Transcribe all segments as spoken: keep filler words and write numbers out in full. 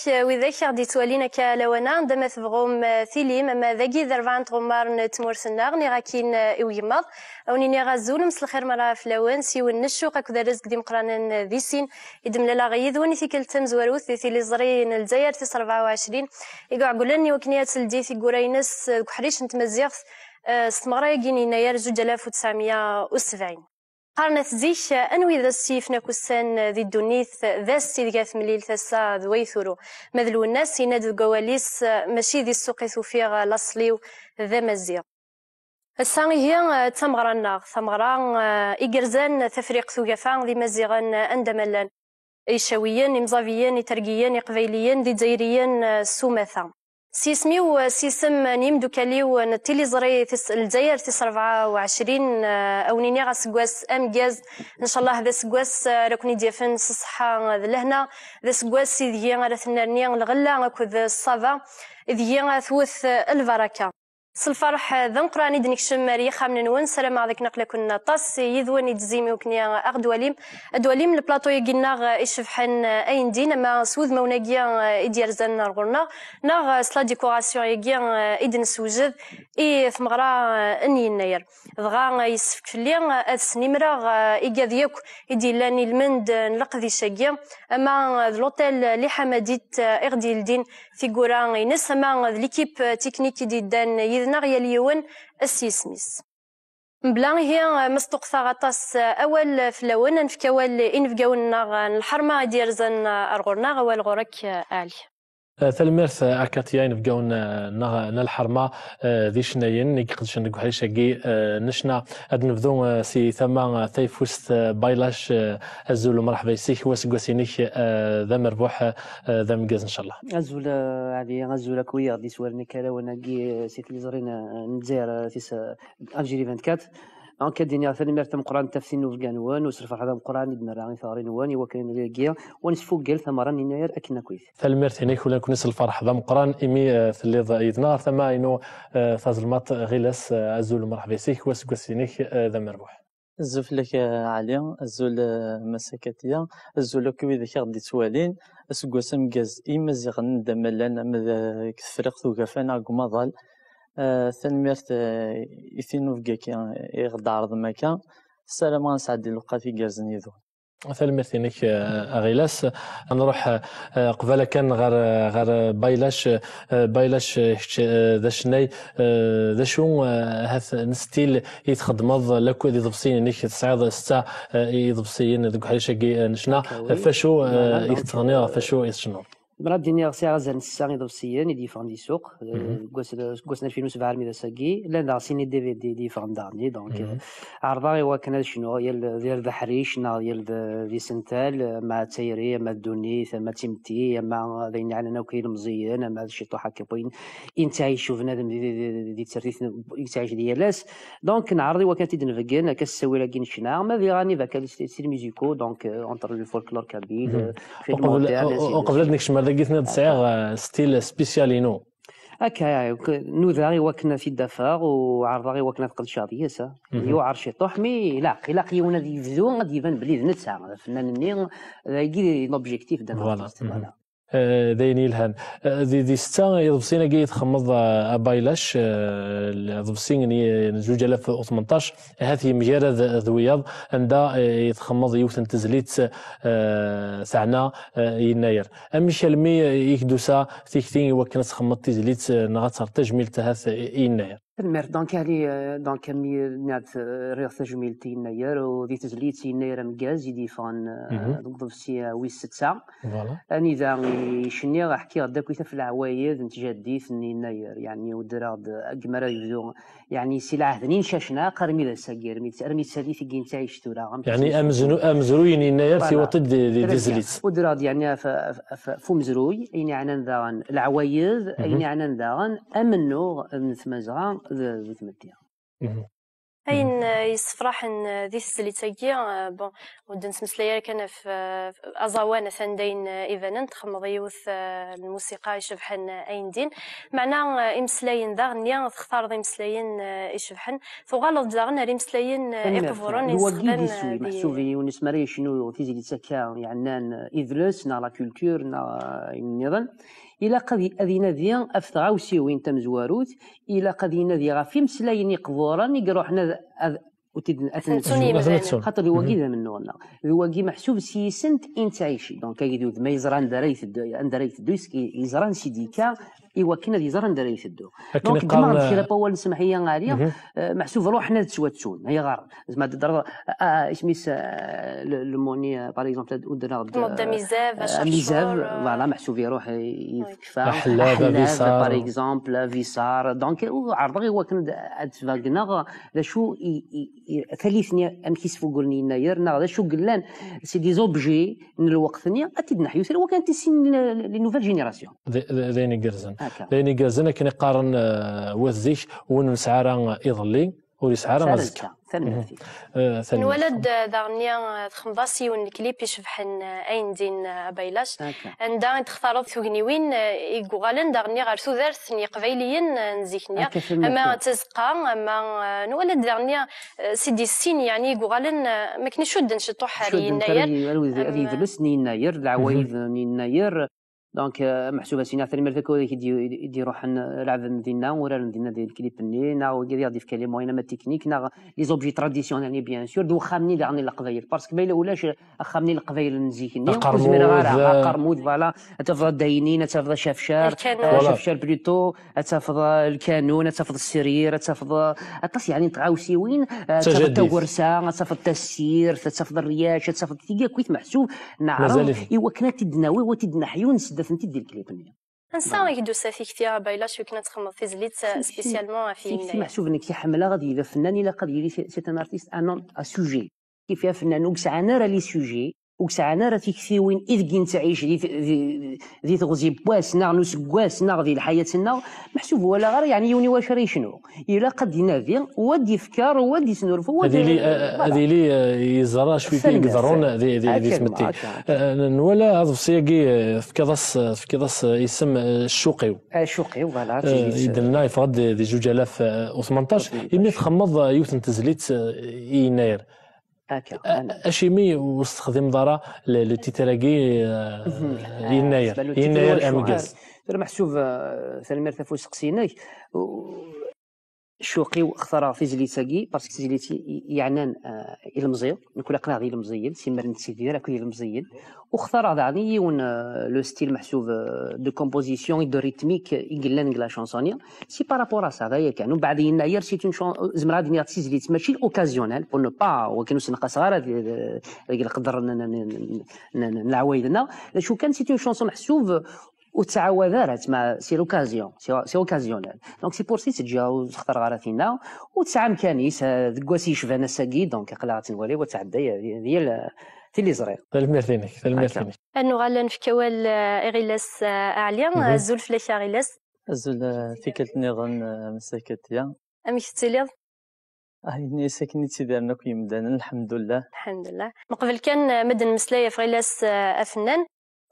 Widak i ɣ-d-yettwalin akka lawan-a, anda ma tebɣum, eh, tilim, ama dagi d rebɛa n tɣemmar n tmurt-nneɣ, niɣ akkin, eh, i ugemmaḍ. A wen-iniɣ azul, mselxir merra fell-awen, s yiwen n ccuq akked rrezg d imeqqranen, eh, di sin, i d-mlaleɣ yid-wen i tikkelt tamezwarut di tiliẓri n Lezzayer tis rebɛa u ɛecrin, i iɛegglen i wakken ad teldi tiggura-ines, eh, deg uḥric n tmaziɣt, eh, s tmeɣra-agi n yennayer zuǧ alaf u tesɛemya u sebɛin. Qqaren at zik, anwa i d ass i yifen akk ussan di ddunit, d ass ideg ara temlil tasa d way turu. Ma d Lwennas, yenna-d deg wawal-is, mačči di ssuq i t-ufiɣ laṣel-iw d amaziɣ. Ass-a ihi, d tameɣra-nneɣ, tameɣra, eh, i yerzan Tafriqt Ugafa d Imaziɣen anda ma llan. Icawiyen, Imẓabiyen, Itergiyen, Iqbayliyen d Izzayriyen, eh, s umata. S yisem-iw, s yisem n yimdukal-iw n tiliẓri tis, Lezzayer tis rebɛa u ɛecrin, eh, a wen-iniɣ aseggas ameggaz, ncallah d aseggas, eh, ara ken-id-yafen s ṣṣeḥḥa d lehna, d aseggas ideg ara tennerni lɣella akked ṣṣaba, ideg ara twet, eh, lbaraka. S lferḥ d ameqqran i d-nekcem ar yixxamen-nwen, ssarameɣ d akken aql-aken aṭas yid-wen i d-tezzim i wakken a ɣ-d-twalim. Ad twalim le plateau-agi-nneɣ icebḥen ayen din, ama s wudmawen-agi i d-yerzan ar ɣur-neɣ, neɣ s la décoration-agi i d-nessewjed i tmeɣra n yennayer. Dɣa yessefk fell-i ad snimreɣ igad yakk i d-yellan i lmend n leqdic-agi, ama d l'hôtel Les Hamadites i ɣ-d-yeldin tiggura-ines, ama d l'équipe technique i d-yeddan yid-neɣ, yal yiwen s yisem-is. Mebla ihi ma sṭuqteɣ aṭas awal fell-awen, ad nefk awal i inebgawen-nneɣ n lḥerma i d-yerzan ar ɣur-neɣ. Awal ɣur-k, Ɛli. Eh, tanemmirt, eh, a Katia, inebgawen, eh, neɣ n lḥerma, eh, d icennayen i iqedcen deg uḥric-agi, eh, n ccna. Ad nebdu, eh, si tama, eh, tayeffust, eh, Baylac, eh, azul u mreḥba yes-k, u aseggas-inek, eh, d amerbuḥ, eh, d ameggaz, ncallah. Azul, eh, Ɛli, azul akk wiyaḍ d-iswaren akka lawan-agi, eh, si tliẓri n, eh, n Lezzayer, eh, tis, eh, Algérie vingt-quatre. Donc, ad d-iniɣ tanemmirt tameqqrant ɣef tinubga-nwen, u s lferḥ d ameqqran i d-nerra i teɣri-nwen, i wakken ad nili dagi, u ad nesfugel tameɣra n yennayer akken akkit. Tanemmirt-inek, ula d nekkni s lferḥ d ameqqran imi, eh, telliḍ yid-neɣ. Ɣer tama-inu, eh, tazelmaḍt Ɣilas, eh, azul u mreḥba yes-k, u aseggas-inek, eh, d amerbuḥ. Azul fell-ak, eh, Ɛli, azul, eh, Massa Katia, azul akk wid i aɣ-d-ittwalin. Aseggas ameggaz i Yimaziɣen anda ma llan, ama d, eh, deg Tefriqt Ugafa neɣ deg umaḍal. Eh, tanemmirt, eh, i tinubga-agi i ɣ-d-tɛerḍem akka. Ssarameɣ ad nesɛeddi lewqat igerrzen yid-wen. Tanemmirt-inek, eh, a Ɣilas. Ad nruḥ, eh, qbala kan ɣer, ɣer Baylac. Eh, Baylac, eh, kečč, eh, d acennay. Eh, d acu, eh, ahat n stil i txeddmeḍ, lakk d iḍebsiyen-inek, tesɛiḍ setta, eh, iḍebsiyen deg uḥric-agi, eh, n ccna. Akka, oui. Ɣef wacu, eh, i tettɣenniḍ, ɣef wacu i tcennuḍ? Zemreɣ ad d-iniɣ sɛiɣ azal n setta iḍebsiyen i d-yeffɣen di ssuq, eh, deg wass, deg wass n alfin u sebɛa armi d ass-agi. Llan daɣ sin D V D i d-yeffɣen daɣen, donc, eh, ɛerḍeɣ i wakken ad cnuɣ yal d abeḥric neɣ yal d, d isental, ama d tayri, ama d ddunit, ama d timetti, ama d ayen yeɛnan akk ilemẓiyen, ama d ciṭuḥ akka, wayen i nettɛic u bnadem di, di, di, di tsertit n, i yettɛic di yal ass. Donc, neɛreḍ i wakken ad t-id-nbeggen, akka s ttawil-agi n ccna, ma d iɣani, vocal, styles musicaux, donc, euh, entre le folklore kabyle, euh, film moderne, ainsi de suite. Uqbel ad nekcem ar dagi, tenniḍ sɛiɣ, euh, style spécial-inu. Akka, nudaɣ i wakken ad t-id-afeɣ, u ɛerḍeɣ i wakken ad qedceɣ deg-s, ah. Yuɛer ciṭuḥ, mi ilaq, ilaq yiwen ad yebdu, ad d-iban belli d netta, d afennan-nni, d ayagi d l'objectif d'un artiste, voilà. Eh, d ayen yelhan. Eh, di, di setta iḍebsiyen-agi i txemmeḍ, eh, a Baylac, eh, iḍebsi n, n zuǧ alaf u tmenṭac, ahat yemgarad d wiyaḍ, anda, eh, i txemmeḍ yiwet n tezlit, eh, teɛna, eh, yennayer. Amek almi i k-d-tusa tikti i wakken ad txemmeḍ tizlit, eh, neɣ ad terreḍ tajmilt ahat i, i yennayer? Tanemmirt. Donc, Ɛli, euh, donc, mi, euh, nniɣ-d, euh, rriɣ tajmilt i yennayer, u di tezlit yennayer ameggaz i d-yeffɣen, euh, deg uḍebsi, euh, wis setta. Voilà. Anida i cenniɣ, ḥkiɣ-d akk i taf leɛwayed n tjaddit n yennayer, yeɛni udreɣ-d, euh, agma ara yebdu, yeɛni si lɛehd n yincacnaq armi d ass-agi, armi d, armi d tsalit i yettɛic tura. Yeɛni amezru-, amezruy n yennayer tiweḍ-d di, di, di tezlit. Udreɣ-d, yeɛni, af, af, af, af umezruy, ayen yeɛnan daɣen leɛwayed, ayen yeɛnan daɣen amennuɣ n tmazɣa d, d tmetti. Ayen eh, yessefraḥen eh, di tezlit-agi, eh, bon, ur d-nettmeslay ara kan ɣef eh, aẓawan atan d ayen eh, ibanen, txedmeḍ yiwet eh, lmusiqa icebḥen eh, ayen din. Meɛna eh, imeslayen daɣen-nni textareḍ imeslayen eh, icebḥen, tuɣaleḍ-d daɣen ar imeslayen eh, iqburen i nessexdam eh, di meḥsub yiwen isem ara yecnu tizlit akka yeɛnan eh, idles neɣ la culture neɣ eh, ayen nniḍen. Ilaq ad, ad inadi ɣef tɣawsiwin tamezwarut, ilaq ad inadi ɣef imeslayen iqburen i iruḥen ad, ad, ur t-id-, ad ten-, xaṭer d wagi d amennuɣ-nneɣ. D wagi meḥsub s yisent i nettɛici. Donc, agdud ma yeẓra anda ara iteddu, anda ara iteddu, yeẓra ansi d-yekka i wakken ad yeẓra anda ara iteddu. Donc, ddmeɣ-d kra n wawal, semmeḥ-iyi a Ɛli, eh, meḥsub ruḥen ad ttwattun. Ayɣer? Zma d-, ah, isem-is, eh, le, le moni, eh, par exemple, ad udreɣ-d, eh, amizav, voilà, meḥsub iruḥ, eh, yekfa. Aḥellaf, par exemple, visar. Donc, eh, ɛerḍeɣ i wakken ad, ad sbagneɣ d acu i, i, i, tallit-nni amek i sfuguren yennayer, neɣ d acu yellan, c'est des objets n lweqt-nni, ad t-id-neḥyu, c'est wakken ad tissin les nouvelles générations. D, d, d ayen igerrzen. D ayen igerrzen akken i qqaren, eh, wat zik, win ur nesɛi ara iḍelli, ur yesɛi ara azekka. Tanemmirt-ik. Eh, tanemmirt. Nwala-d, eh, daɣen-nni, eh, txedmeḍ-as yiwen n lklip icebḥen, eh, ayen din, eh, a Baylac. Anda i d-textareḍ tugniwin, eh, i yuɣalen daɣen-nni ɣer tudert n Yeqbayliyen, eh, n zik-nni. Ama d tazeqqa, ama, eh, nwala-d daɣen-nni, eh, si d-issin, yeɛni, i yuɣalen, eh, makken icudden ciṭuḥ ar yennayer. Ad yedles n yennayer, d leɛwayed n yennayer. Donc, eh, meḥsub a Sina, tanemmirt akk i d-iruḥen, eh, leɛben dinna, uraren dinna di lklip-nni, neɣ wigi ad aɣ-d-yefk les moyens, ama technique, neɣ les objets traditionnels, bien sûr, d uxxam-nni daɣen i Leqbayel. Parce que ma yella ulac axxam-nni Leqbayel n zik-nni, ur zmireɣ ara. Aqermud, voilà, ad tafeḍ addaynin, ad tafeḍ acafcar, eh, acafcar plutôt, ad tafeḍ, eh, lkanun, ad tafeḍ sserir, ad tafeḍ, eh, aṭas, yeɛni, n tɣawsiwin, eh, ad tafeḍ tagursa, ad tafeḍ tassirt, ad tafeḍ rryac, ad tafeḍ tigi akkit meḥsub neɛreḍ i wakken ad t-id-nawi, ad t-id-neḥyu, nessedda-tent-id di lklip-nni. Ansa i k-d-tusa tikti a Baylac i wakken ad txedmeḍ tizlit, eh, spécialement ɣef yennayer? Tikti meḥsub nekk i ḥemmleɣ ad yili afennan, ilaq ad yili c'est, c'est un artiste, un homme à sujet. Kif afennan ur yesɛan ara les sujets, ur yesɛan ara tiktiwin i deg nettɛic di, di, di teɣzi n wass, neɣ n useggas, neɣ di lḥayat-nneɣ, meḥsub walaɣ ara, yeɛni, yiwen i wacu ara yecnu. Ilaq ad d-inadi, u ad d-ifker, u ad d-isnurfu, u ad, ad yili, eh, voilà, ad yili, eh, yeẓra acu i iḍerrun di, di, di tmetti. Eh, nwala aḍebsi-agi, eh, tefkiḍ-as, tefkiḍ-as, eh, isem, eh, Ccuq-iw. Acuq-iw, voilà. Eh, i d-nenna yeffeɣ-d di zuǧ alaf u tmenṭac, imi txemmeḍ, eh, yiwet n tezlit, eh, i yennayer. Akka. A-, acimi ur testexdimeḍ ara le, le titre-agi, eh, yennayer, yennayer ameggaz? Tura meḥsub, eh, tanemmirt ɣef usteqsi-inek. U-, Ccuq-iw xtareɣ tizlit-agi, parce que tizlit i, i, yeɛnan, eh, ilemẓi, nekk aql-aɣ d ilemẓiyen, simmer nettidir akk d ilemẓiyen. U xtareɣ daɣen yiwen, eh, le style meḥsub, eh, de composition et de rythmique i yellan deg la chanson-nni. C'est par rapport à ça, d aya kan. Umbeɛd yennayer, c'est une chan-, zemreɣ ad d-iniɣ d tizlit mačči occasionnelle, pour ne pas, wakken ur s-nqaseɣ ara di, di, deg leqder n, n, n, n, n, n leɛwayed-nneɣ. D acu kan, c'est une chanson meḥsub ur tettɛawad ara, tma, c'est l'occasion, c'est, c'est occasionnel. Donc c'est pour ça i tt-ǧǧiɣ ur xtareɣ ara tinna, u tesɛa amkan-is, eh, deg wass yecban ass-agi, donc aql-aɣ ad tt-nwali, wa tɛedday, eh, di, di yal, eh, tiliẓri. Tanemmirt-inek, tanemmirt-inek. Ad nuɣal ad nefk awal, eh, i Ɣilas, eh, Ɛli. Azul fell-ak a Ɣilas. Azul, eh, tikkelt nniḍen, eh, Massa Katia. Amek tettiliḍ? Ah, ini-as akken i ttidiren akk yemdanen, lḥemdullah. Lḥemdullah. Meqbel kan, eh, ma d-nemmeslay ɣef Ɣilas, eh, afennan,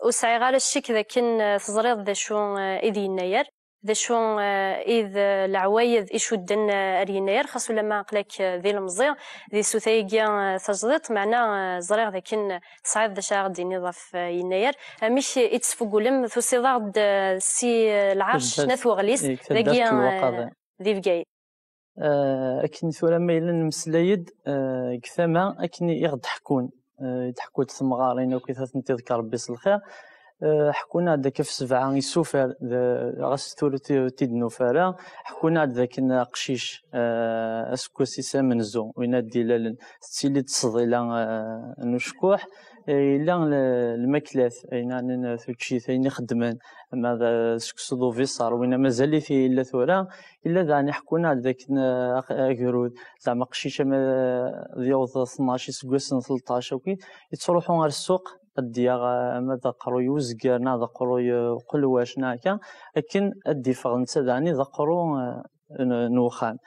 ur sɛiɣ ara ccek d akken, eh, teẓriḍ d acu, eh, i d yennayer, d acu, eh, i d, eh, leɛwayed icudden, eh, ar yennayer, xas ulamma aql-ak, eh, d ilemẓi di tsuta-agi, eh, tajdiṭ, meɛna, eh, ẓriɣ d akken tesɛiḍ d acu ara ɣ-d-tiniḍ ɣef, eh, yennayer. Amek i tt-tesfugulem? Tusiḍ-aɣ-d, eh, si, eh, lɛerc n At Weɣlis, dagi, eh, di Bgayet. Eh, akken tura ma yella nemmeslay-d, eh, deg tama akken i ɣ-d-ḥekkun, eh, i d-ḥekkun temɣarin akk i tent-iḍker Rebbi s lxir. Eh, ḥekkun-aɣ-d akka ɣef sebɛa isufar, d, ɣas tura ur t-, ur t-id-nufi ara, ḥekkun-aɣ-d d akken aqcic, eh, aseggas-is amenzu, win ad d-ilalen, tettili-d ttesḍila, eh, n ucekkuḥ, eh, yella l-, lmaklat, ayen ɛnan tuččit, ayen ixeddmen, ama d seksu d ubiṣar, winna mazal-it yella tura, yella daɣen iḥekkun-aɣ-d d akken, eh, aq-, agrud, zeɛma aqcic ama d yaweḍ tnac iseggasen, tleṭṭac akk, yettruḥu ɣer ssuq, ad d-yaɣ, eh, ama d aqerruy uzger, neɣ d aqerruy, eh, uqelwac, neɣ akka, akken ad d-iffeɣ netta daɣen d aqerru, eh, n, n uxxam.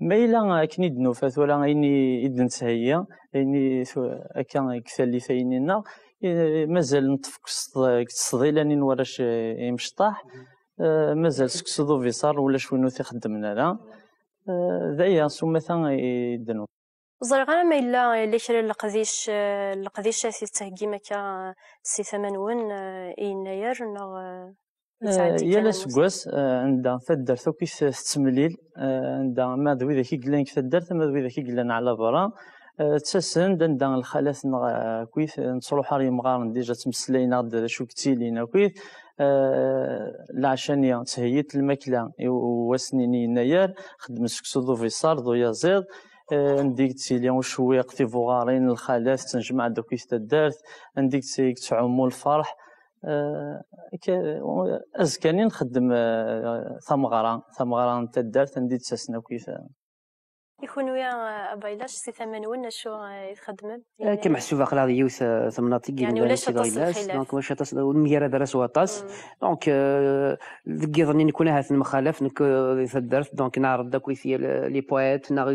Ma yella akken i d-nufa tura ayen i d-nettheyyi, ayen i tu-, akka deg tallit ayen-nneɣ, mazal neṭṭef deg tesḍilanin n warrac imecṭaḥ. Mazal seksu d ubiṣar ulac win ur t-ixeddmen ara. D aya s umata i d-nufa. Ẓriɣ ara ma yella yella kra n leqdic, leqdicat i tettheggim akka si tama-nwen i yennayer neɣ yal aseggas, anda taddart akk i tettemlil, anda ma d widak i yellan deg taddart ama d widak i yellan ɛla berra, ttasen-d anda lxalat-nneɣ akkit nettruḥ ar yemɣaren dija ttmeslayen-aɣ-d d acu yettilin akkit. Lɛaca-nni ttheyyi-d lmakla i wass-nni n yennayer, xeddmen seksu d ubiṣar d uyaziḍ, anda i yettili ucewwiq, tibuɣarin, lxalat ttnejmaɛ-d akkit taddart, anda i yettɛummu lferḥ. Azekka-nni nxeddem tameɣra, tameɣra n taddart anda i d-ttasen akkit. I kunwi a Baylac, si tama-nwen acu i txeddmem? Akka meḥsub aql-aɣ di yiwet temnaḍt i yellan d Baylac, donc mačči aṭas ur nemgarad ara s waṭas. Donc deg yiḍ-nni nekkni ahat nemxalaf, nekk di taddart, donc neɛreḍ-d akkit les poètes neɣ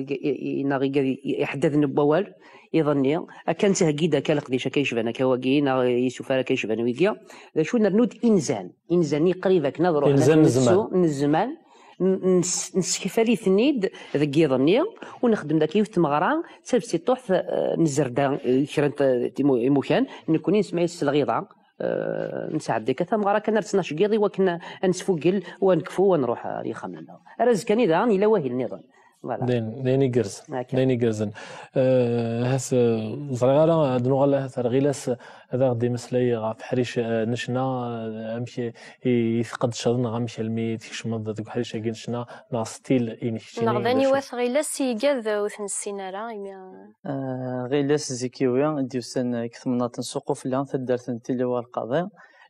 igad iḥeddaden n wawal. Iḍ-nni akka nettheggi-d akka leqdic akka yecban akka wagi neɣ isufar akka yecban wigi. D acu, nernu-d inzan, inzan-nni qrib akken ad ruḥen, inzan n zzman, n zzman, nessekfal-iten-id deg yiḍ-nni u nexdem daki yiwet tmeɣra d tabesṭuḥt, nezzer-d kra n imukan, nekkni nesmeɛi-as s lɣiḍa. Nesɛeddi akka tameɣra kan ar ttnac n yiḍ i wakken ad nesfugel u ad nekfu u ad nruḥ ar yixxamen-nneɣ. Ar azekka-nni daɣen yella wahil nniḍen. D ayen igerrzen, d ayen igerrzen. Ahat ur ẓriɣ ara ad nuɣal ahat ar Ɣilas ad aɣ-d-imeslay ɣef ḥric n ccna, amek i tqeddceḍ neɣ amek almi tkecmeḍ deg uḥric-agi n ccna neɣ stil-inek keččini. Neɣ d aniwa-t Ɣilas i igad ur t-nessin ara imi. Ɣilas Zikiwi i d-yusan deg temnaḍt n Suqufla, taddart n Tili War Lqaḍi.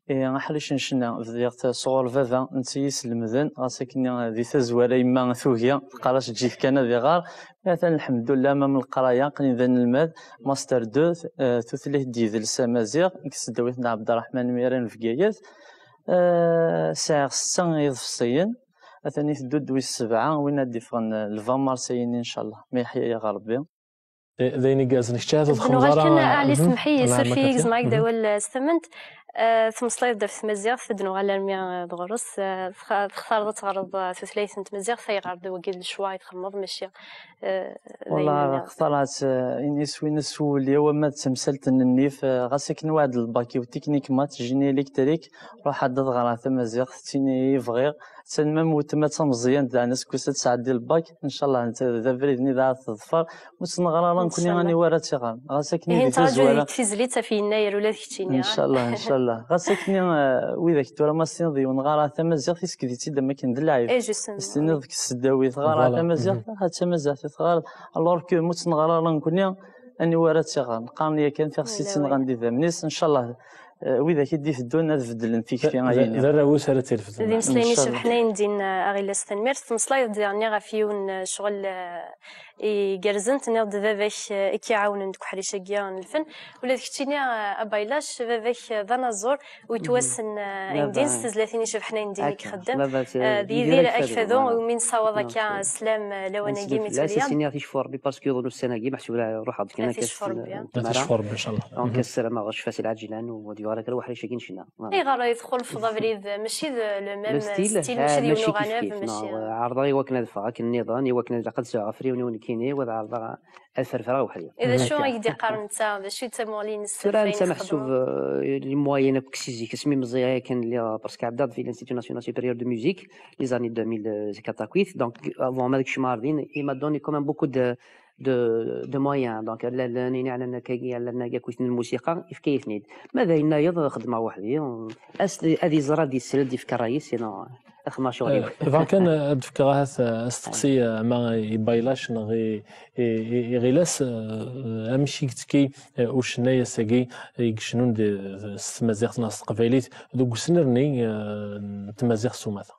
Aḥric n ccna bdiɣ-t sɣur baba, netta i yi-slemden, ɣas akken di tazwara yemma tugi, teqqar-as eǧǧ-it kan ad iɣer. Atan lḥemdullah, ma m leqraya aql-in d anelmad, master deux, tutlayt d yidles amaziɣ, deg tesdawit n Ɛebderreḥman Mira n Bgayet. Sɛiɣ setta iḍefsiyen, atan iteddu-d wis sebɛa, win ad d-iffɣen lva mars-ayi-nni ncallah, ma yeḥya-yaɣ Rebbi. D ayen igerrzen, kečč ahat ur txemmmeḍ ara. Nuɣal kan, Ali, semmeḥ-iyi, suref-iyi, gezmeɣ-ak-d awal s tament. Tmeslayeḍ-d ɣef tmaziɣt, ad nuɣal armi d ɣur-s. Textareḍ ad teɣreḍ tutlayt n tmaziɣt, ayɣer d wagi d lecwa i txemmeḍ, mačči d ayen nniḍen? Xtareɣ-tt, ini s win s wul-iw, ama d tamsalt n nnif, ɣas akken wɛed lbak-iw teknik mat, génie électrique, ruḥ ad ɣreɣ tamaziɣt, d tin i bɣiɣ. Atan ma weltma d tameẓyant daɣen aseggas ad tesɛeddi lbak, ncallah netta d abrid-nni daɣ ad t-teḍfer. Ur tt-neɣra ara nekkni aniwa ara tt-iɣren. Ɣas akken i di tazwara. Deg tizlit ɣef yennayer ula d keččini. Ncallah, ncallah. Ɣas akken widak tura ma s-tiniḍ yiwen ɣara tamaziɣt, isekd-itt-id am akken d lɛib. S-tiniḍ deg tesdawit ɣara tamaziɣt, ahat d tamaziɣt i teɣreḍ. Alors que ma ur tt-neɣra ara nekkni, aniwa ara tt-iɣren? Qqaren yakan tixsi tt-nɣan d idammen-is, ncallah. Widak i d-iteddun ad beddlen tikti-ayi-nni. D arraw-is ara tt-irefden. D imeslayen icebḥen ayen din, a Ɣilas, tanemmirt. Tmeslayeḍ-d daɣen ɣef yiwen n ccɣel igerrzen, tenniḍ-d baba-k i k-iɛawnen deg uḥric-agi n lfen. Ula d keččini, a Baylac, baba-k d anaẓur u yettwassen ayen din s tezlatin icebḥen ayen din i ixeddem. D Yidir Akfadu umi nessawaḍ akka sslam lawan-agi mi tt-id-yewwi. Ad icfu Rebbi parce que yuḍen ussan-agi meḥsub ruḥeɣ-d kan akka. Ad icfu Rebbi. Ad icfu Rebbi, ncallah. Donc ssarameɣ ccfa-s lɛaǧlan u ad yuɣal akka uḥric-agi n ccna. Ayɣer i txulfeḍ abrid mačči d le même style, mačči d yiwen uɣanab, mačči? Ɛerḍeɣ i wakken ad ffɣeɣ akken nniḍen, i wakken ad ilaq ad sɛuɣ afriwen-iw nekkini, u ad ɛerḍeɣ ad ferfreɣ weḥd-i. D acu i k-d-iqqar netta? D acu i d tamuɣli-ines? Tura netta meḥsub les moyens akk si zik asmi meẓẓiyeɣ akken lliɣ, parce que ɛeddaɣ-d fi l'Institut National Supérieur de Musique les années deux mille quatre akkit, donc avant ma ad kecmeɣ ar din, il m'a donné quand même beaucoup de de, de moyens. Donc, llan, llan, llan, llan, llan akkit n lmusiqa, yefka-yi-ten-id. Ma d ayen nniḍen, xeddmeɣ weḥd-i. Ad iẓer, ad isel, ad ifk ṛṛay-is, sinon, axemmem acuɣel-iw. Bɣiɣ kan ad d-fkeɣ ahat asteqsi, ama i Baylac neɣ i, i, i Ɣilas, amek i yettekki ucennay ass-agi i yecennun s tmaziɣt neɣ s teqbaylit deg usnerni n tmaziɣt s umata?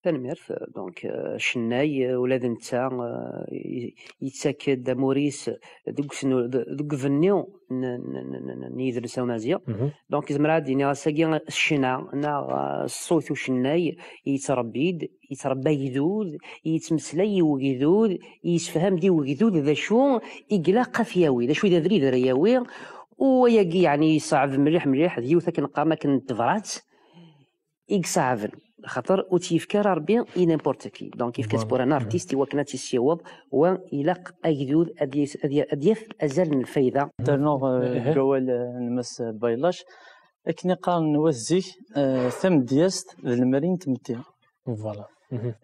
Tanemmirt. Donc, euh, cennay, euh, ula d netta, euh, i-, yettak-d amur-is deg usnu-, d-, deg ubenni n, n, n, n, n yidles amaziɣ. Mhm. Donc, zemreɣ ad d-iniɣ ass-agi ccna, neɣ, euh, ṣṣut ucennay, yettrebbi-d, yettrebbi agdud, yettmeslay i wegdud, yessefham-d i wegdud d acu i ilaq ad t-yawi, d acu i d abrid ara yawi. U ayagi, yeɛni, yeṣɛeb mliḥ, mliḥ, d yiwet akken qqaren akken n tebrat, i iṣeɛben, xaṭer ur tt-yefki ara Rebbi i n'importe qui. Donc, yefka-tt pour un artiste i wakken ad tt-yessiweḍ, wa ilaq agdud ad yas-, ad ya-, ad yaf azal n lfayda. Ternuɣ, eh, deg wawal, eh, n Mass Baylac, akken i qqaren wat zik, eh, tamedyazt d lemri n tmetti. Voilà.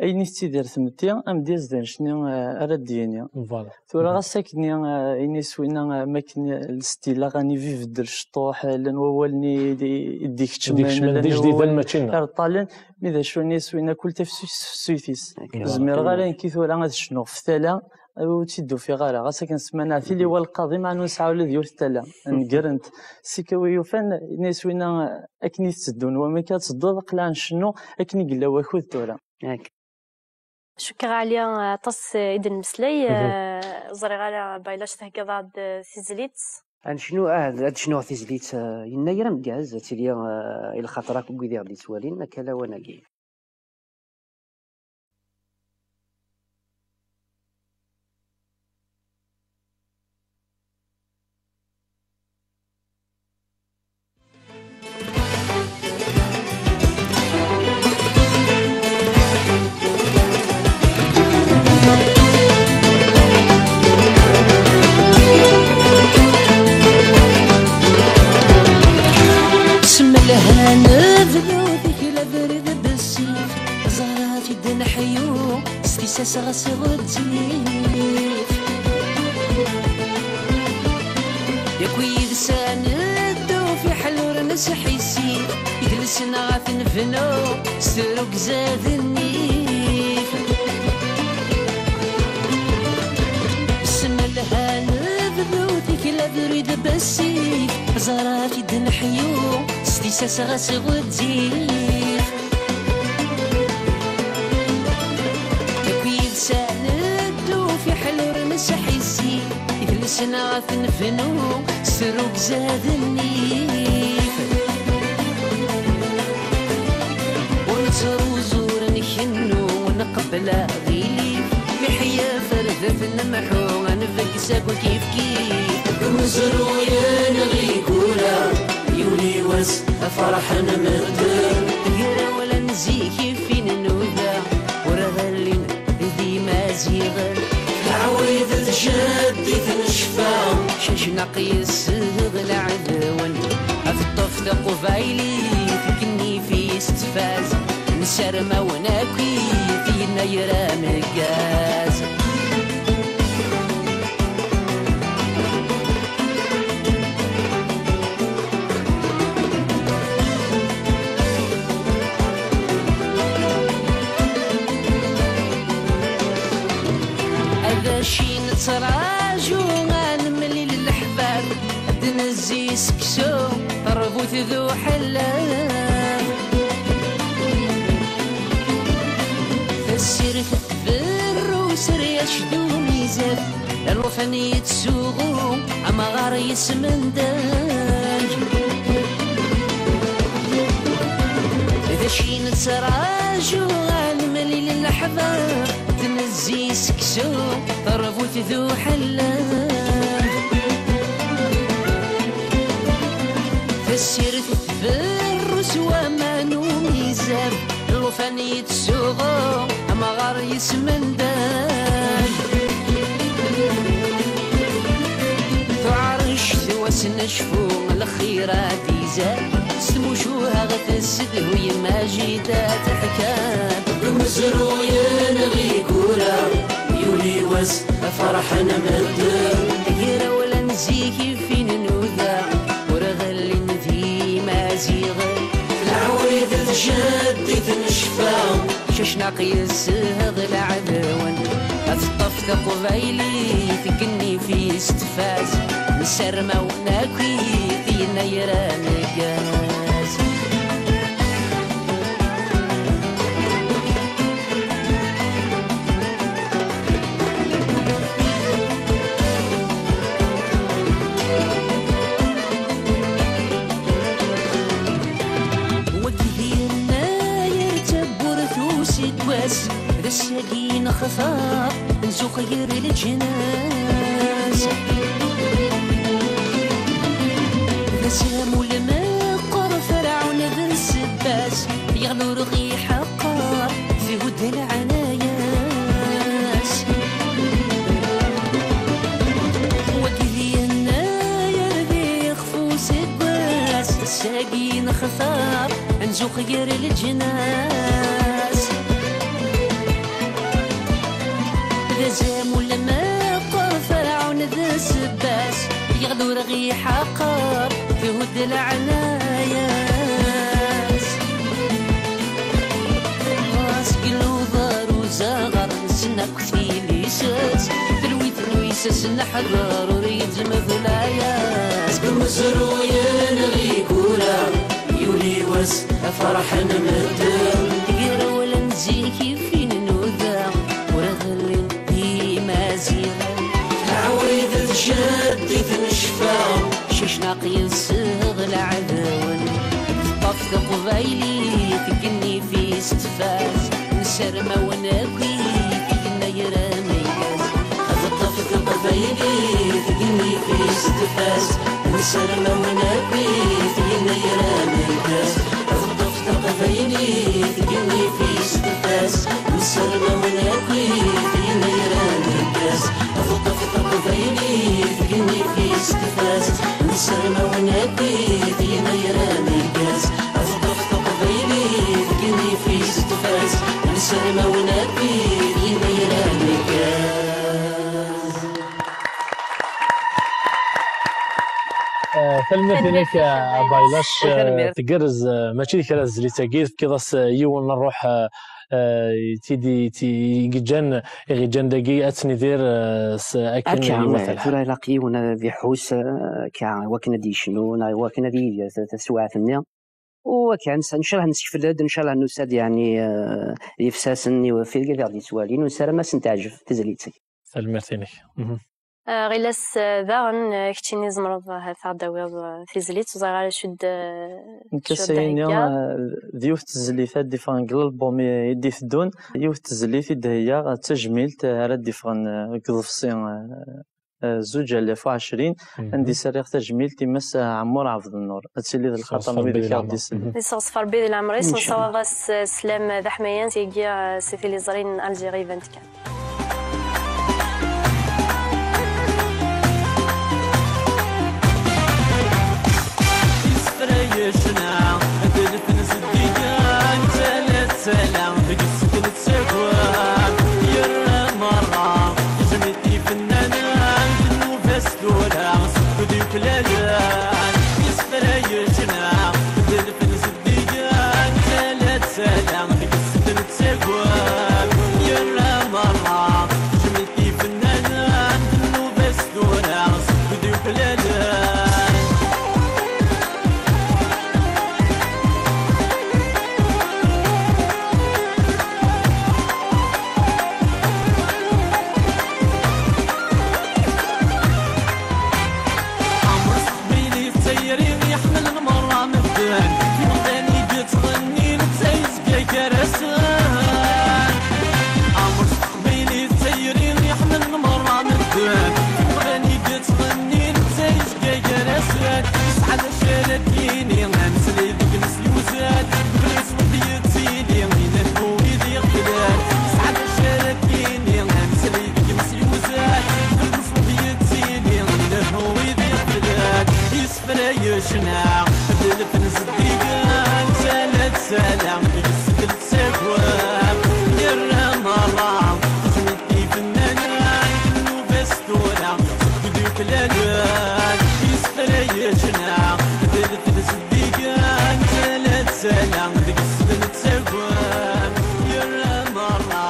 Ayen i tettidir tmetti, amedyazt d annect-nni, eh, ara d-yini. Voilà. Tura ɣas akken, eh, ini s winna, eh, am akken lstil aɣanib ibeddel cṭuḥ, eh, llan wawalen i d-, i d-ikeččmen, i d-ikeččmen d ijdiden, mačči nneɣ. Ireṭṭalen, mi d acu ini s winna kul tafsut s tefsut-is. Ur zmireɣ ara nekki tura ad cnuɣ f tala, eh, ur tt-id-ufiɣ ara. Ɣas akken ssmanaɣ tili wa lqaḍi, meɛna ur nesɛi ula d yiwet tala. Negrent. Sikawi yufan, ini s winna, eh, akken i tetteddun wamek ad tedduḍ, aql-aɣ ncennu akken i yella wakud tura. Cukkeɣ, Ɛli, aṭas i d-nmeslay. Mhm. Eh, ẓriɣ ara Baylac theggaḍ-aɣ-d, eh, tizlit. Ad necnu, ah, ad cnuɣ tizlit, eh, yennayer ameggaz, ad tili, eh, i lxaṭer akk n wid i ɣ-d-yettwalin, akka lawan-agi. Semmelhan bdut-ik labrid bessif, ẓrat-id neḥyu, s tissas ɣas ɣezzif. Yakk yid-s ad neddu fiḥel ur nesḥissif, idles-nneɣ ad t-nebnu s trugza d nnif. Semmelhan bdut-ik labrid bessif, ẓrat-id neḥyu, s tissas ɣas ɣezzif. Yakk yid-s ad neddu fiḥel ur nesḥissi, idles-nneɣ ad t-nefnu s trugza d nnif. Ur nettruẓu ur nkennu, nqebbel aɣilif, miḥya ferdet nemḥu, ad nbegg s akk kifkif. Deg umezruy neɣ igura, yuli wass ad ferḥen medden. Grawlen zik iffin nnuda, ur ɣellin d imaziɣen. Leɛwayed d jaddit n ccfa, cacnaq yessedɣ leɛdawen. Ad teṭṭef taqbaylit, kennif-is tfaz. Nessarem-awen akkit yennayer ameggaz. Ad aci nettraǧu ad nemlil leḥbab, ad d-nezzi seksu, tarbut d uḥellaf. Tassirt tberru s ryac d umizan, llufan yettsuɣu, amɣar yesmendad. D acu i nettraǧu ad nemlil leḥbab, d-nezzi seksu, tarbut d uḥellaf. Tassirt tberru s waman umizan, llufan yettsuɣu, amɣar yesmendad. Tuɛrect wass n cfu, lxir ad izad, s tmucuha tessedhu yemma jida teḥka. Deg umezruy neɣ igura, yuli wass ad ferḥen medden. Grawlen zik iffin nuda, ur ɣellin d imaziɣen. Leɛwayed d jaddit n ccfa, cacnaq yessedɣ leɛdawen. Ad teṭṭef taqbaylit, kennif-is tfaz. Nessarem-awen akkit yennayer ameggaz. Xtar nzux gar leǧnas. D azamul meqqer Ferɛun d ssebba-s, yeɣli ur ɣ-iḥeqqer, thudd leɛnaya-s. Wagi d yennayer d ixef useggas, ass-agi nextar nzux gar leǧnas. D azamul meqqer Ferɛun d ssebba-s, yeɣli ur ɣ-iḥeqqer, thudd leɛnaya-s. Ɣas deg luḍer uzaɣar, nessen akk tilisa-s, talwit n uyes-as neḥder ur yeǧmeb lɛaya. Seg umezruy n Ɣigura, yuli wass, ferḥen medden. Gar awal n zik ifin nuda, ur ɣellin d Imaziɣen. Lɛawid d jaddit n ccfa, cacnaq yes-s leɛdawen. Teṭṭef teqbaylit deg nnif-is tfaz, nessarem-awen akk i yennayer ameggaz. Teṭṭef teqbaylit deg nnif-is tfaz, nessarem-awen akk i yennayer ameggaz. Teṭṭef teqbaylit deg nnif-is tfaz, nessarem-awen akk i yennayer ameggaz. Teṭṭef teqbaylit deg nnif-is tfaz, nessarem-awen akk i yennayer ameggaz. Teṭṭef teqbaylit deg nnif-is tfaz, nessarem-awen akk i yennayer ameggaz. Eh, tanemmirt-inek, eh, a Baylac. Eh, tanemmirt. Tgerrez, eh, mačči d kra tezlit-agi, tefkiḍ-as, eh, yiwen n ṛṛuḥ, eh, eh, i t-id-, i t-, i yeǧǧan, i ɣ-yeǧǧan dagi ad tt-nidir, eh, s-, akken akka, iwata eh, lḥal. Tura ilaq yiwen ad iḥuss, eh, akka, i wakken ad yecnu, neɣ i wakken ad yidir ta-, taswiɛt-nni. U akka, nsa-, ncallah nsekfel-d, ncallah nusa-d, yeɛni, eh, d ifsasen i tirga i ɣ-d-yettwalin, u nessaram ad sen-teɛjeb tezlit-agi. Tanemmirt-inek. Mhm. Eh, Ɣilas, eh, daɣen, eh, keččini tzemreḍ, eh, ad aɣ-d-tawiḍ, eh, tizlit, ur ẓriɣ ara acu d, eh, nekk acu d ass-a-yini, eh, d yiwet tezlit ad d-iffɣen deg lalbum i, i d-iteddun, yiwet tezlit i d-heyyaɣ, d tajmilt, eh, ara d-iffɣen, eh, deg uḍebsi, eh, eh, zuǧ alaf u ɛecrin, mhm, anda i s-rriɣ tajmilt i Mass, eh, Ɛemmur Ɛebdennur. Ad tili d lxaṭer n wid i aɣ-d-isellen. Mhm. Iseɣzef Rebbi di leɛmer-is, ncallah. Nessawaḍ-as, eh, sslam d aḥmayan seg, eh, si tiliẓri n Algérie vingt-quatre. Isefra yecna, d lfen zeddigen, tala d tala, deg-s tettagam. Yerra merra, jmilt ifennanen, d nnuba-s tura, skud yuklalen. Isefra yecna, d lfen zeddigen, tala d tala, deg-s tettagam. Yerra merra, jmilt ifennanen, d nnuba-s tura, skud yuklalen. Ɛmer s teqbaylit d tayri iḥemmlen merra medden, imeɣban i yettɣennin d tayzga gar-asen. Ɛmer s teqbaylit d tayri iḥemmlen merra medden, imeɣban i yettɣennin d tayzga gar-asen. Yesɛa d acu ara d-yini, ameslay deg-s yuzan, bɣiɣ yettili, inehhu wid iɣeflan. Yesɛa d acu ara d-yini, ameslay deg-s yuzan, bɣiɣ yettili, inehhu wid iɣeflan. Isefra yecna, d lfen zeddigen, tala d tala, deg-s tettagam. Yerra merra, jmilt ifennanen, d nnuba-s tura, skud yuklalen. Isefra yecna, d lfen zeddigen, tala d tala, deg-s tettagam. Yerra merra,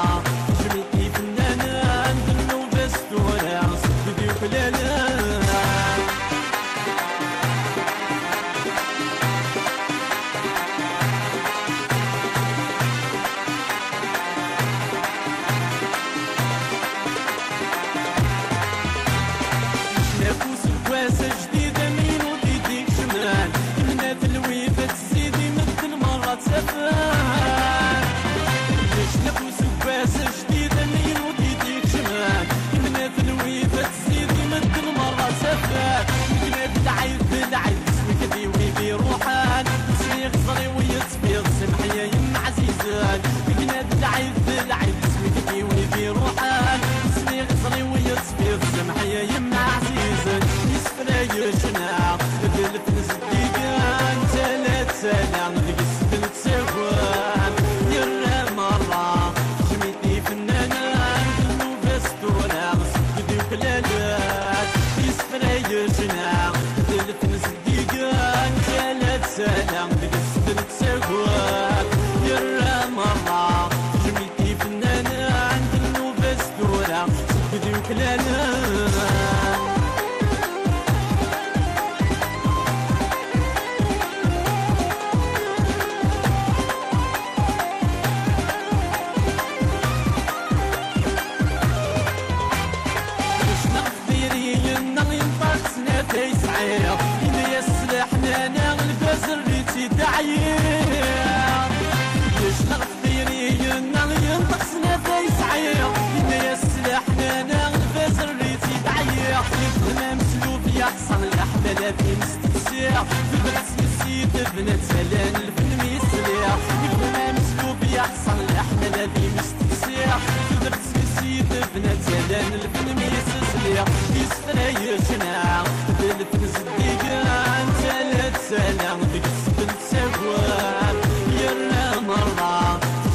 jmilt ifennanen, d nnuba-s tura, skud yuklalen. Tebna tala n lfen mi sliɣ, yebna meslub yeḥṣel leḥmala di mesteqsiɣ. Tudert s yidebna tala n lfen mi sliɣ, isefra yecna d lfen zeddigen, tala d tala deg-s tbent tagwar. Yerna merra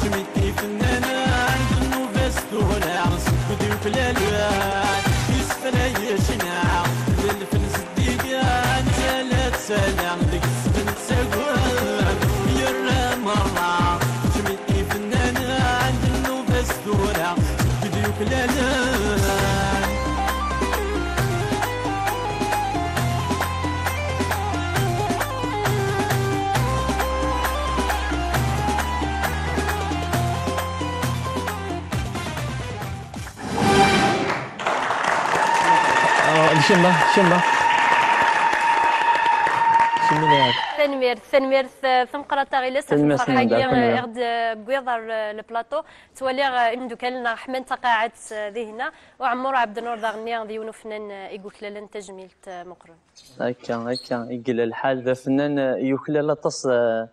tejmid ifennanen d nnuba-s tura seg-d yuklalen. Isefra yecna d lfen zeddigen, tala d tala deg-s tbent tagwar. Yerna merra tejmid ifennanen d nnuba-s tura seg-d yuklalen. Ah, d kemm, d kemm. Kemm i lɛib. Tanemmirt, tanemmirt, eh, tameqqrant a Ɣilas, ɣef Tanemmirt, lferḥ-agi, tanemmirt. Eh, i ɣ-d-tewwiḍ ar, eh, le plateau. Ttwaliɣ, eh, imeddukal-nneɣ ḥman taqaɛet, eh, dihinna. U Ɛemmur Ɛebdennur daɣen-nni d yiwen ufennan, eh, i yuklalen tajmilt, eh, meqqren. Akka, akka i yella lḥal. D afennan, eh, yuklal aṭas, eh,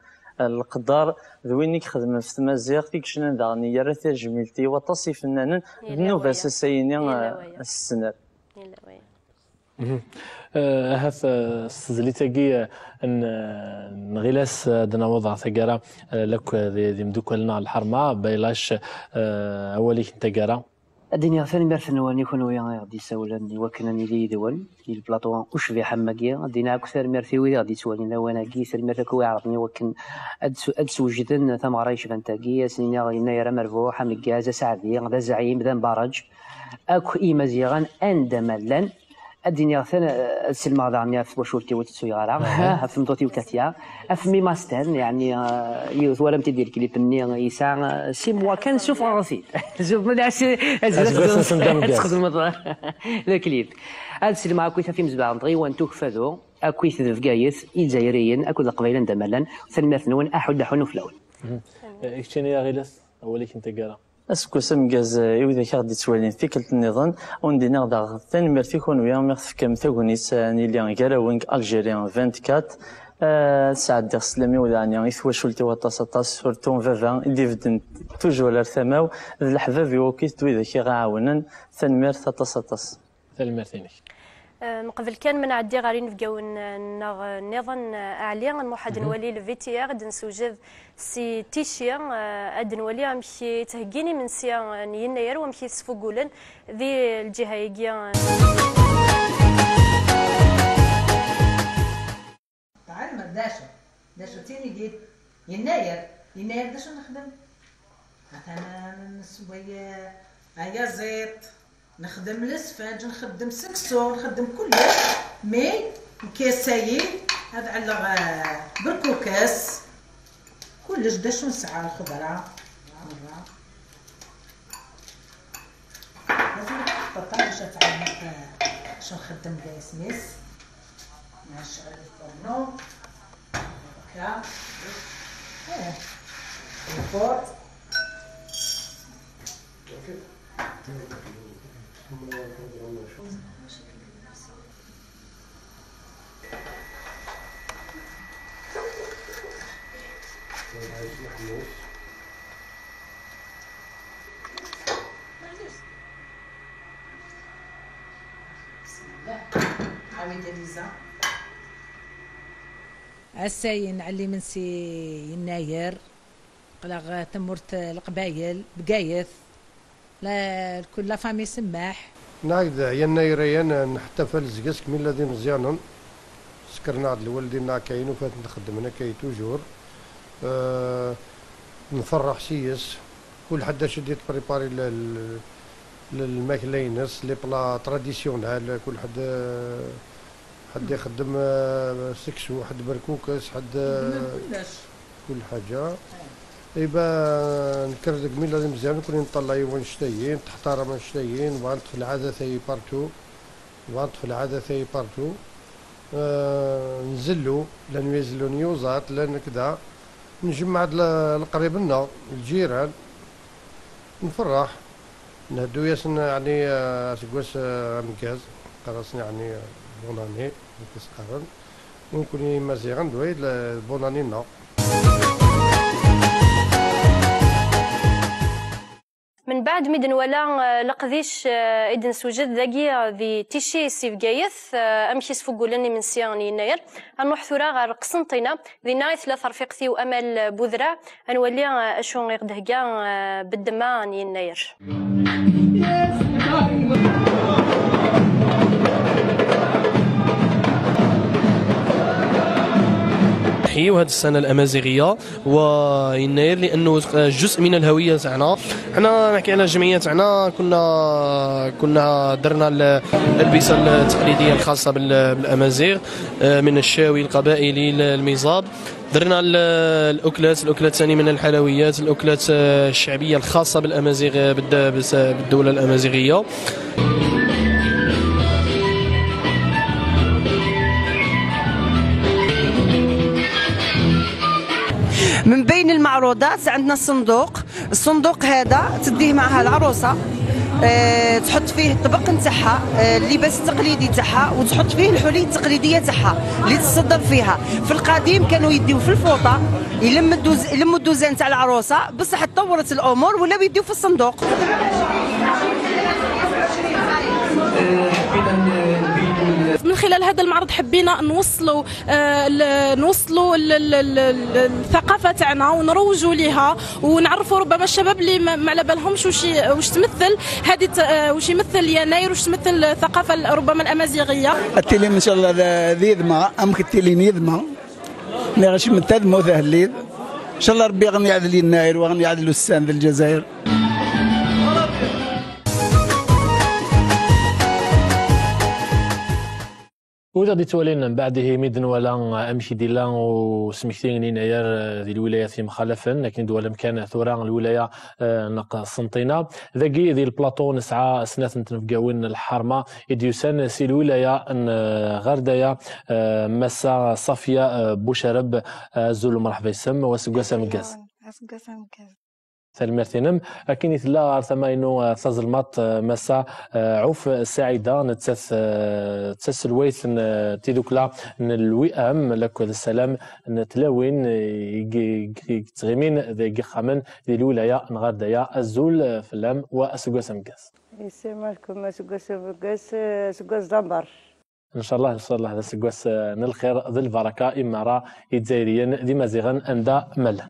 leqder, d win i ixedmen ɣef tmaziɣt, i yecnan daɣen yerra tajmilt i waṭas ifennanen, d Yella nnuba-s waya. Ass-ayini, Yella eh, waya. Ass-sner. Yella waya. Mhm. Eh, ahat, eh, s tezlit-agi, eh, n, eh, n Ɣilas, eh, ad d-naweḍ ɣer taggara, eh, lakk, eh, d, d imdukkal-nneɣ n lḥerma, Baylac, eh, awal-ik n taggara. Ad d-iniɣ tanemmirt-nwen i kunwi i ɣ-d-isawlen i wakken ad nili yid-wen di lplaṭu ucbiḥ am wagi. Ad d-iniɣ akk tanemmirt i wid i ɣ-d-ittwalin lawan-agi, tanemmirt akk i wi iɛerḍen i wakken ad s-, ad d-swejden tameɣra yecban tagi. Ad sen-iniɣ yennayer amerbuḥ, ameggaz, aseɛdi, d azeɛɛim, d ambaraj. Akk i Yimaziɣen anda ma llan. Ad d-iniɣ tan-, ad sellmeɣ daɣen ɣef twacult-iw ur tettu ara, ɣef tmeṭṭut-iw Katia, ɣef mmi Masten, yeɛni, eh, yiwet twalamt-id di lklip-nni, yesɛa, eh, six mois kan, suffɣeɣ-t-id. Suffɣeɣ-t-id, azul ad txedmeḍ le clip. Ad sellmeɣ akkit ɣef imezdaɣen n tɣiwant Ukeffadu, akkit d Bgayet, Izzayriyen, akked Leqbayel anda ma llan. Tanemmirt-nwen, aḥudd aḥunnu fell-awen. Mhm. Eh, keččini a Ɣilas, awal-ik n taggara. Aseggas ameggaz, eh, i widak i ɣ-d-ittwalin tikkelt nniḍen, ur d-iniɣ daɣ tanemmirt i kunwi mi ɣ-tefkam tagnit, eh, ad nili gar-awen deg Algérie vingt-quatre. Eh, ad sɛeddiɣ sslam-iw daɣen i twacult-iw aṭas, aṭas, surtout baba i d-ibedden toujours ar tama-w, d leḥbab-iw akkit d widak i ɣ-iɛawnen. Tanemmirt aṭas, aṭas. Tanemmirt-inek. Eh, meqbel kan ma nɛeddi ɣer inebgawen, eh, nneɣ, eh, nniḍen, eh, Ɛli, nruḥ ad nwali le V T R, ad d-nsewjed si Tichy, eh, ad nwali amek i ttheggin imensi, eh, n yennayer u amek i t-sfugulen di lǧiha-agi, eh. Tɛelmeḍ d acu? D acu d tinigin? Yennayer, yennayer d acu nexdem? Atan nessewway ayaziḍ, nexdem lesfenǧ, nxeddem seksu, nxeddem kullec, mais lkasa-yi ad ɛelleɣ, eh, berkukes, kullec d acu nesɛa, lxeḍra, merra. لازم نحط الطاجة باش تعمر، آه، باش نخدم بها سميس. نشعل الفرن. هكا. ايه. الفور. بسم الله. عاود ليزا. Ass-a yenɛel imensi yennayer, qqleɣ tamurt Leqbayel, Bgayet, la, lkul la famille Semmaḥ. Nɛid yennayer ayen neḥtafal zgas kmilla d imeẓyanen. Sekren-aɣ-d lwaldin-nneɣ akka i nufa-ten xeddmen akka i toujours. Euh, nferreḥ s-yes. Kul ḥedd acu d-yettpripari l-, l-, l-, lmakla-ines, les plats traditionnels, kul ḥedd, euh, ḥedd ixeddem, euh, seksu, ḥedd berkukes, ḥedd, euh, kul ḥaǧa. Iba, nekker deg milla d imeẓyanen, nekkni neṭṭalay wanect-ayi, nettḥtaram anect-ayi, nebɣa neṭṭef lɛadat-ayi partout. Nebɣa neṭṭef lɛadat-ayi partout. Euh, nzellu, llan wi izellun yuẓaṭ, llan kda. Njemmeɛ-d le-, leqrib-nneɣ, lǧiran. Nferreḥ. Nheddu-yasen, yeɛni, euh, aseggas, euh, ameggaz. Qqar-asen, yeɛni, euh, bonne année, amek i s-qqaren. Nekkni Imaziɣen d wayed, bonne année-nneɣ. Mbeɛd mi d-nwala, eh, leqdic, eh, i d-nessewjed dagi, eh, di Ticci si Bgayet, eh, amek i sfugulen imensi n Yennayer. Ad nruḥ tura ɣer Qsenṭina, dinna i tella terfiqt-iw Amal Budra, ad nwali, eh, acu i ɣ-d-thegga, eh, beddemma n Yennayer. نحييو هذه السنة الأمازيغية ويناير لأنه جزء من الهوية تاعنا. حنا نحكي على الجمعية تاعنا، كنا، كنا درنا ال-، الألبسة التقليدية الخاصة بال-، بالأمازيغ، آه، من الشاوي القبائلي للميزاب. درنا ال-، الأكلات، الأكلات ثاني من الحلويات، الأكلات، آه، الشعبية الخاصة بالأمازيغ، آه، بالد-، بس-، بالدولة الأمازيغية. من بين المعروضات عندنا الصندوق. الصندوق هذا تديه معها العروسة، آه، تحط فيه الطبق نتاعها، آه، اللباس التقليدي تاعها، وتحط فيه الحلي التقليدية تاعها اللي تصدر فيها. في القديم كانوا يديو في الفوطة، يلم الدوز-، يلموا الدوزان تاع العروسة، بصح تطورت الأمور ولاو يديو في الصندوق. من خلال هذا المعرض حبينا نوصلوا، آه، ل-، نوصلوا ال-، ال-، ال-، ال-، الثقافة تاعنا ونروجوا لها ونعرفوا ربما الشباب اللي ما ما على بالهمش وش ي-، وش تمثل هذه الت-، آه، وش يمثل يناير، وش تمثل الثقافة ال-، ربما الأمازيغية. التليم إن شاء الله ذا-، ذي ذمة، أمك التليم يذمة. نغش من تذمو ذهليذ. إن شاء الله ربي غني عدل الناير وغني عدل السان ذي الجزائر. Wid aɣ-d-ittwalin mbeɛd ihi mi d-nwala amek i d-illa usmekti n Yennayer, eh, di lwilayat yemxalafen, akken i d-twalam kan tura lwilaya, eh, n Qsenṭina. Dagi di lplaṭu nesɛa snat n tnebgawin n lḥerma i d-yusan si lwilaya n, eh, Ɣerdaya, eh, Massa Safia, eh, Bucareb, eh, azul u mreḥba yes-m, u aseggas ameggaz. Aseggas ameggaz. Tanemmirt-inem. Akken i tella ɣer tama-inu, eh, tazelmaḍt, eh, Massa, eh, Ɛuf Saɛida, nettat, eh, d taselwayt n, eh, tidukla n Lwiam lakked Ssalam n tlawin, eh, i g-, i g-, i yettɣimin deg yixxamen di lwilaya n Ɣerdaya. Azul, eh, fell-am wa aseggas ameggaz. Yesɛa-kem aseggas ameggaz, eh, aseggas d amber. Ncallah, ncallah d aseggas, eh, n lxir d lbaraka i merra Izzayriyen d Imaziɣen anda ma llan.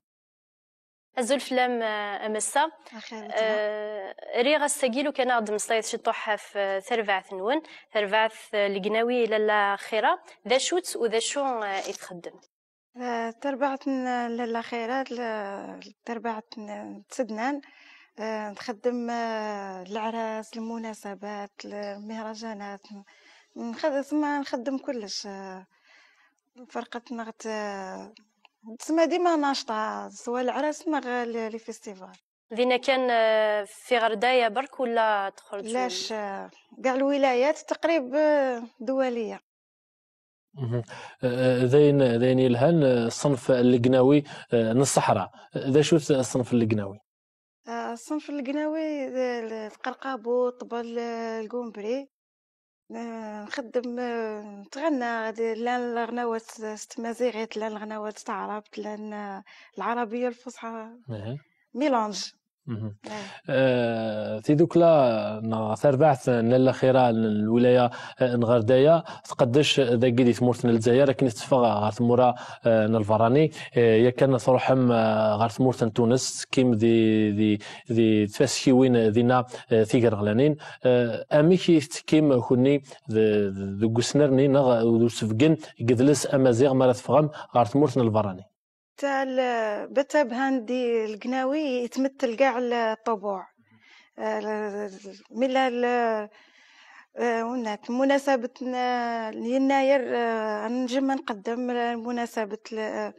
Azul fell-am, eh, a Massa. Axir weltma. Eh, riɣ ass-agi lukan ad aɣ-d-tmeslayeḍ ciṭuḥ ɣef, eh, tarbaɛt-nwen, tarbaɛt, eh, Legnawi Lalla Xira. D acu-tt u d acu, eh, i txeddem? Eh, tarbaɛt n Lalla Xira, l-, tarbaɛt n tsednan, eh, nxeddem, eh, leɛras, lmunasabat, lmihrajanat, nxed-, ثم نخدم كلش، eh, فرقتنا غت-، تسمى ديما ناشطة، سواء العراس نغ لي، لي فيستيفال. Dinna kan, eh, fi Ɣerdaya berk wala txerǧ? لاش، آه، كاع الولايات تقريب، آه، دولية. Mhm. Eh, d ayen, d ayen yelhan, eh, ṣṣenf n legnawi, eh, n ṣṣeḥra. D acu-t ṣṣenf n legnawi? آه، الصنف القناوي، آه، القرقابو، الطبل، آه، القومبري. آه، نخدم، آه، نتغنى، هادي لان الغناوات ست مزيغيت، لان الغناوات تعربت، لان، آه، العربية الفصحى. Aha. ميلانج. Mhm. Eh, tidukla neɣ tarbaɛt n Lalla Xira n lwilaya, eh, n Ɣerdaya tqeddec dagi di tmurt n Lezzayer akken i teffeɣ ɣer tmura, eh, n lberrani. Eh, yakan truḥem, eh, ɣer tmurt n Tunes, tekkim di, di, di tfaskiwin dinna, eh, tigerɣlanin. Eh, amek i tettekkim kunni d-, d-, deg usnerni neɣ d usebgen n yedles amaziɣ mi ara teffɣem ɣer tmurt n lberrani? تاع ال-، بتبهان دي القناوي يتمثل كاع الطبوع. آه، ال-، ال-، من ال-، آه، ونات مناسبة ن-، يناير، آه، نجم نقدم مناسبة ال-،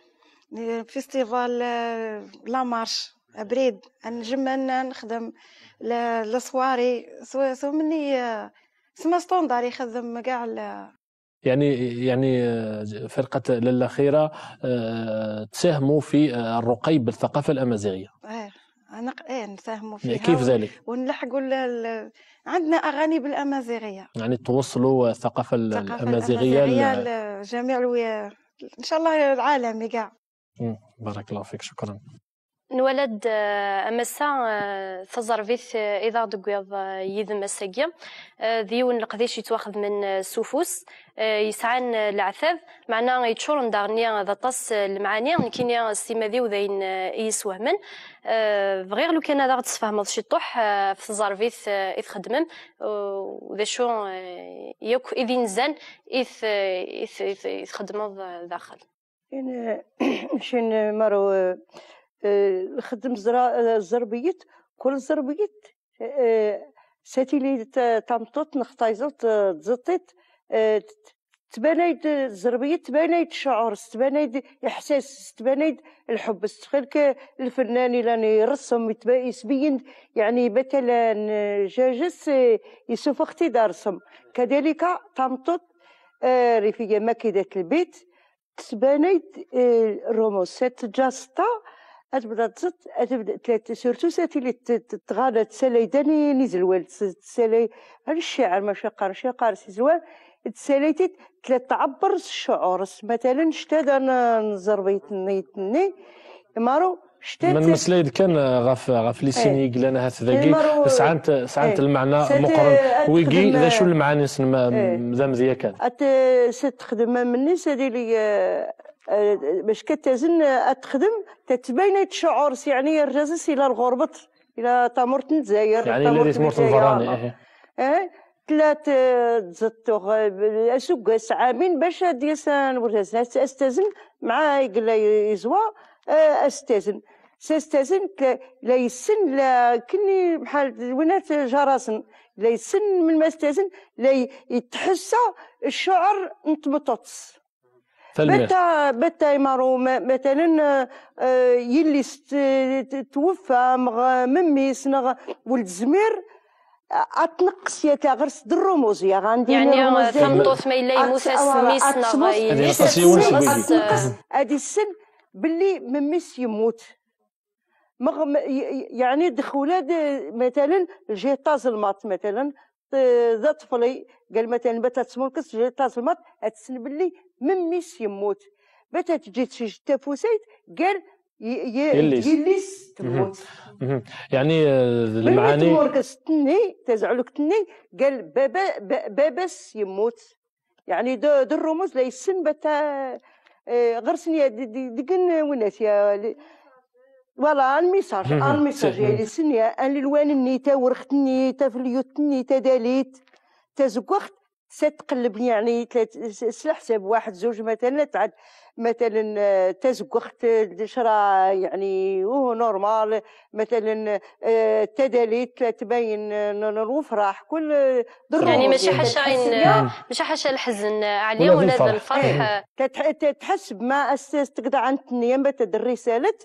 آه، فيستيفال، آه، لا مارش بريد، نجم ن-، نخدم ل-، لصواري، سو-، سو مني، آه، سما ستوندار يخدم كاع ال-، يعني، يعني، آه، فرقة للا خيرة، آه، تساهموا في، آه، الرقي بالثقافة الأمازيغية. ايه. أنا ق- إيه، نساهموا فيها كيف ون- ذلك؟ ونلحقوا ال- ال- عندنا أغاني بالأمازيغية. يعني توصلوا الثقافة ال- الثقافة الأمازيغية ل- الأمازيغية لجميع الولايات، إن شاء الله العالم كاع. مم. بارك الله فيك، شكرا. Nwala-d, eh, a Massa, eh, taẓerbit, eh, i d aɣ-d-tewwiḍ, eh, yid-m ass-agi. Eh, d yiwen n leqdic yettwaxedmen, eh, s ufus, eh, yesɛan, eh, leɛtab, meɛna yeččuren daɣen d aṭas, eh, lemɛani. Nekkini s timmad-iw d ayen, eh, i yi-iswehmen. Eh, bɣiɣ lukan ad aɣ-d-tesfehmeḍ ciṭuḥ, eh, ɣef tẓerbit, eh, i txeddmem, eh, d acu, eh, yakk i d inzan i t-, i t-, i t-, i txeddmeḍ, eh, daxel. Cin, cin maru, eh, eh, nxeddem zra-, eh, ẓerbiyet, kul ẓerbiyet, eh, satili ta-, tameṭṭut neɣ tayẓut, eh, tẓeṭṭit, eh, t-, tbanay-d ẓerbiyet, tbanay-d ccuɛur, tbanay-d iḥsas, tbanay-d lḥubb. Ttxil-k, eh, lfennan ilan ireṣṣem, yetba-, yesbeyyen-d, yeɛni, batalan, eh, jajes, eh, yessufeɣ-t-id ar ṛṛṣem. Kadalika, tameṭṭut, eh, rif iga makidat lbit, tbanay-d, eh, ṛṛumus. Teǧǧa ṣṣeṭṭa, ad tebda tẓeṭ, ad tebda, tla-, surtout satili t-, t-, tɣada tsalay-d ani n izelwal, ts-, tsalay, ani cciɛer, maca qqar, cciɛer s izelwal, tsalay-t-id, tla tɛebber s ccuɛur, s matalan, ctada n, n ẓerbiyet-nni, maru, ctada Ma nmeslay-d kan, eh, ɣef, ɣef les signes Eh. i yellan ahat dagi, Maru, sɛant, sɛant eh. lmeɛna Sɛant, meqqren. eh, ad Wigi, d texdem, acu lmeɛani-nsen ma-, eh. d amedya kan? Ad, eh, s-, texdem am-nni, s-, ad ili, eh, eh, bac ka tazen, eh, ad texdem, tetbayen ad tcuɛur, s-, yeɛni, arǧaz-is ila lɣurbeṭ, ila tamurt n Lezzayer, Yeɛni, ila tamurt di n tmurt n Lezzayer, berrani, Allah. Ihi. Eh, tla t-, tẓeṭṭ-, eh, asuggas, ɛamin, bac ad d-yas, eh, urǧaz, as-, as-tazen, mɛa i yella yeẓwa, eh, as-tazen. S-, as-tazen, tla-, la yessen, la, kenni bḥal d winat jarasen, la yessen melmi as-tazen, la y-, yettḥassa ccuɛer n tmeṭṭut. Tanemmirt. Bata, bata imaru, ma-, matalan, eh, eh, yelli-s t-, t-, tweffa, neɣ memmi-s, neɣ ur tezmir, eh, ad tneqqes ya taɣerst d ṛṛumuz, ya ɣandi Yeɛni, ṛṛumuz eh, dayem. Tameṭṭut ma yella Ad yemmut-as tt-, voilà, mmi-s ad neɣ tmuẓ, Ad yelli-s, yenqes yiwen seg ad wigi. tenqes, ad issen belli memmi-s yemmut. Meɣ-, me-, y-, y-, yeɛni dexula d, matalan, lǧiha tazelmaḍt, matalan, t-, d aṭefli, qal matalan, bata tmurkes, lǧiha tazelmaḍt, ad tessen belli memmi-s yemmut. Bata teǧǧi-t s tafusayt, qal y-, y-, Yelli-s. yelli-s temmut. Mhm. Yeɛni, eh, d Melmi lemɛani. tmurkes tenni, tazeɛlukt tenni, qal baba, ba-, baba-s yemmut. Yeɛni d, d ṛṛumuz la yessen bata, eh, ɣer-sen ya d, d, deg n winat ya, li-, voilà, un message, Mhm. un message, Si-, ya mhm. yessen ya, un lwan-nni, tawreɣt-nni, tafelyut-nni, tadalit, tazeggaɣt, s-, tqelleb, yeɛni, tla-, s-, s leḥsab, waḥed, zuǧ, matalan, ad tɛad, matalan, eh, tazeggaɣt, eh, d cra, yeɛni, uh, normal, matalan, eh, tadalit, tbayen, eh, n, n lwefraḥ, kul, eh, d يعني ṛṛumuz, ماشي ya حاشا إن، tḥesseb ya. ماشي حاشا الحزن، علي، ولا ذي ولا ذا الفرح. الفرح. Eh, tat-, tat-, tḥesseb ma as-, as-, tegḍa n tneyya, ma tad-, الرسالة،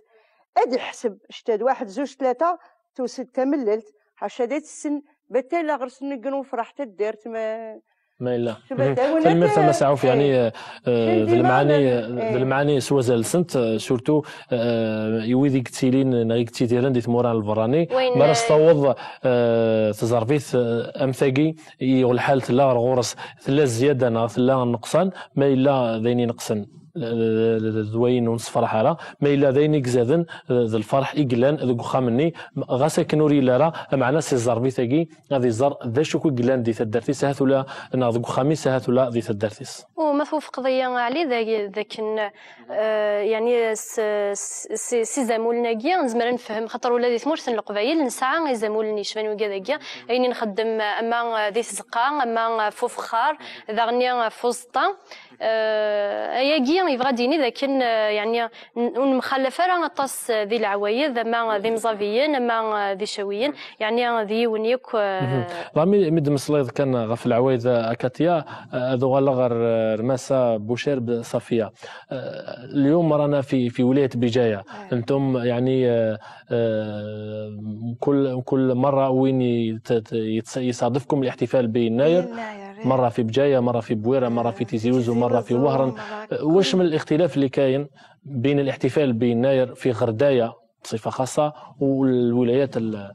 ad iḥseb, ctad, waḥed, zuǧ, tlata, tusid tamellalt, ḥaca da tessen, batala ɣer-sen n lwefraḥ taddart, ma, Ma yella. Cebada, Mhm. wala Tanemmirt a ta-, Mass Ɛuf, yeɛni, eh, eh, eh, Cin d dima lemɛani, llan, eh, d eh. lemɛani s wazal-nsent, eh, surtout, eh, i wid i yettilin neɣ i yettidiren di tmura n lberrani. Wayen, Mi ara eh, s-taweḍ, eh, tẓerbit, eh, am tagi, i lḥal tella ɣer ɣur-s, tella zzyada neɣ tella nneqsan, ma yella d ayen ineqsen, eh, d wayen ur nessefraḥ ara, ma yella d ayen i izaden, eh, d lferḥ i yellan deg uxxam-nni, ɣas akken ur yelli ara, ameɛna si tẓerbit-agi, ad iẓer d acu i yellan di taddart-is, ahat ula neɣ deg uxxam-is, ahat ula di taddart-is. وما توافقضية علي ذاك، ذاك ن-، آه، يعني س-، س-، س-، سي زامولناكي نزمر نفهم، خاطر ولا دي ثمورث القبايل نسعى زامولني شفان وكذاكي، أين نخدم أما دي تزقا، أما فوفخار، ذاغني فوسطا. آه، أياكي يبغى ديني ذاك ن-، يعني ن-، ونمخالف راه طاس ذي العوايد، أما ذي مزافيين، أما ذي شاويين، يعني ذي ونيك، آه، Dɣa mi, mi d-meslayeḍ kan ɣef leɛwayed a Katia, ad uɣaleɣ ɣer, eh, Rmasa Bucir Safiya. Eh, اليوم رانا في، في ولاية بجاية. أنتم يعني، eh, eh, كل، كل مرة وين يت-، يتص-، يصادفكم الاحتفال بيناير، بيناير، إيه. مرة في بجاية، مرة في بويرة، مرة في تيزي وزو، مرة في وهران. مرة Eh, واش من الاختلاف اللي كاين بين الاحتفال بيناير في غرداية بصفة خاصة، والولايات ال-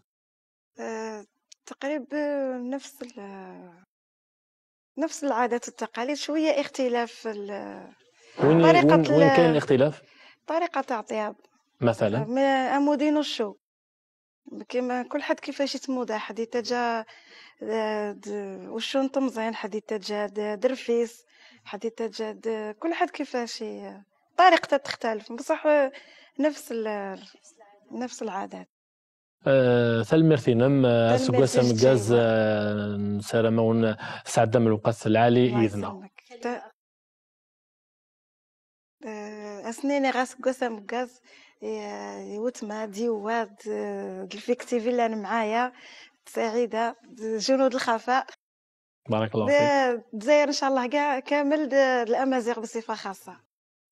آه، تقريب، آه، نفس ال- نفس العادات والتقاليد، شوية اختلاف في ال- وين طريقة وين, وين ال- كاين الاختلاف؟ طريقة تاع الطياب. مثلا؟ ما أمودين الشو، كيما كل حد كيفاش يتموضع، حد يتجه د- د- وشو نتمزين، حد يتجه د- درفيس، حد يتجه د- كل حد كيفاش ي- طريقته تختلف، بصح نفس ال- نفس العادات. آه، tanemmirt-inem, آه، aseggas ameggaz, آه، nessaram-awen sɛeddam lewqat lɛali yid-neɣ. Ass-nni ɣas deg wass ameggaz, i wetma d yiwad d lfikti villan معايا, سعيدة جنود الخفاء. بارك الله فيك. الجزائر إن شاء الله كاع كامل، الأمازيغ بصفة خاصة.